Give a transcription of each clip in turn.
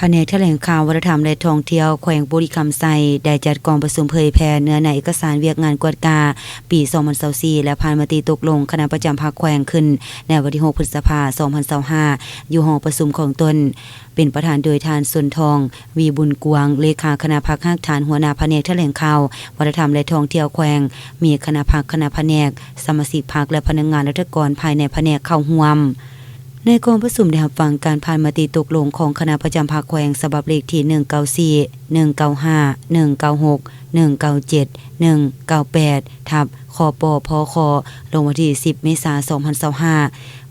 ພະແນກຖະແຫຼງຂ່າວ ວັດທະນະທຳ ແລະ ທ່ອງທ່ຽວ ແຂວງບໍລິຄຳໄຊ ໄດ້ຈັດກອງປະຊຸມເຜີຍແຜ່ເນື້ອໃນເອກະສານວຽກງານກວດກາປີສອງພັນຊາວສີ່ ແລະ ຜ່ານມະຕິຕົກລົງຄະນະປະຈຳພັກແຂວງຂຶ້ນ ໃນວັນທີຫົກ ພຶດສະພາ ສອງພັນຊາວຫ້າ ຢູ່ຫ້ອງປະຊຸມຂອງຕົນ, ເປັນປະທານໂດຍທ່ານ ສົນທອງ ວີບຸນກວາງ ເລຂາຄະນະພັກຮາກຖານ ຫົວໜ້າພະແນກຖະແຫຼງຂ່າວ ວັດທະນະທຳ ແລະ ທ່ອງທ່ຽວແຂວງ, ມີຄະນະພັກ, ຄະນະພະແນກ, ສະມາຊິກພັກ ແລະ ພະນັກງານລັດຖະກອນພາຍໃນພະແນກເຂົ້າຮ່ວມ. ໃນກອງປະຊຸມໄດ້ຮັບຟັງການຜ່ານມະຕິຕົກລົງຂອງຄະນະປະຈຳພັກແຂວງ ສະບັບເລກທີ ໜຶ່ງເກົ້າສີ່ ໜຶ່ງເກົ້າຫ້າ ໜຶ່ງເກົ້າຫົກ ໜຶ່ງເກົ້າເຈັດ ໜຶ່ງເກົ້າແປດ ທັບ ຄປພຂ ລົງວັນທີສິບ ເມສາ ສອງພັນຊາວຫ້າ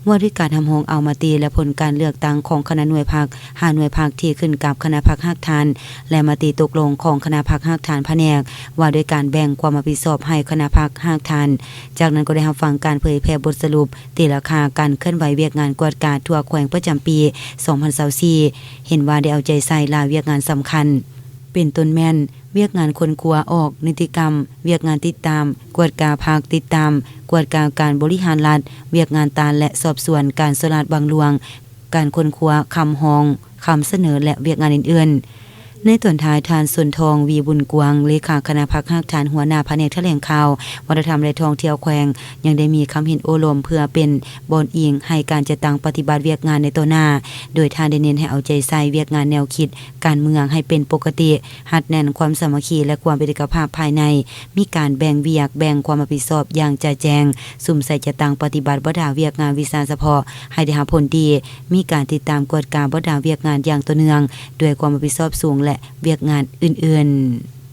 ວ່າດ້ວຍການຮັບຮອງເອົາມະຕິ ແລະ ຜົນການເລືອກຕັ້ງຂອງຄະນະໜ່ວຍພັກ ຫ້າໜ່ວຍພັກທີ່ຂຶ້ນກັບຄະນະພັກຮາກຖານ ແລະ ມະຕິຕົກລົງຂອງຄະນະພັກຮາກຖານພະແນກ ວ່າດ້ວຍການແບ່ງຄວາມຮັບຜິດຊອບໃຫ້ຄະນະພັກຮາກຖານ. ຈາກນັ້ນກໍໄດ້ຮັບຟັງການເຜີຍແຜ່ບົດສະຫຼຸບຕີລາຄາການເຄື່ອນໄຫວວຽກງານກວດກາທົ່ວແຂວງປະຈຳປີສອງພັນຊາວສີ່ ເຫັນວ່າໄດ້ເອົາໃຈໃສ່ຫຼາຍວຽກງານສຳຄັນ ເປັນຕົ້ນແມ່ນ ວຽກງານຄົ້ນຄວ້າອອກນິຕິກຳ, ວຽກງານຕິດຕາມ, ກວດກາພັກ, ຕິດຕາມ, ກວດກາການບໍລິຫານລັດ, ວຽກງານຕ້ານ ແລະ ສອບສວນການສໍ້ລາດບັງຫຼວງ, ການຄົ້ນຄວ້າຄຳຮ້ອງ, ຄຳສະເໜີ ແລະ ວຽກງານອື່ນໆ. ໃນຕອນທ້າຍ, ທ່ານ ສົນທອງ ວີບຸນກວາງ ເລຂາຄະນະພັກຮາກຖານ ຫົວໜ້າພະແນກຖະແຫຼງຂ່າວ ວັດທະນະທຳ ແລະ ທ່ອງທ່ຽວແຂວງ ຍັງໄດ້ມີຄຳເຫັນໂອ້ລົມເພື່ອເປັນບ່ອນອີງໃຫ້ການຈັດຕັ້ງປະຕິບັດວຽກງານໃນຕໍ່ໜ້າ, ໂດຍທ່ານໄດ້ເນັ້ນໃຫ້ເອົາໃຈໃສ່ວຽກງານແນວຄິດການເມືອງໃຫ້ເປັນປົກກະຕິ, ຮັດແໜ້ນຄວາມສາມັກຄີ ແລະ ຄວາມເປັນເອກະພາບພາຍໃນ, ມີການແບ່ງວຽກ, ແບ່ງຄວາມຮັບຜິດຊອບຢ່າງຈະແຈ້ງ, ສຸມໃສ່ຈັດຕັ້ງປະຕິບັດບັນດາວຽກງານວິຊາສະເພາະໃຫ້ໄດ້ຮັບຜົນດີ, ມີການຕິດຕາມກວດກາບັນດາວຽກງານຢ່າງຕໍ່ເນື່ອງ ດ້ວຍຄວາມຮັບຜິດຊອບສູງ ແລະ ວຽກງານອື່ນໆ.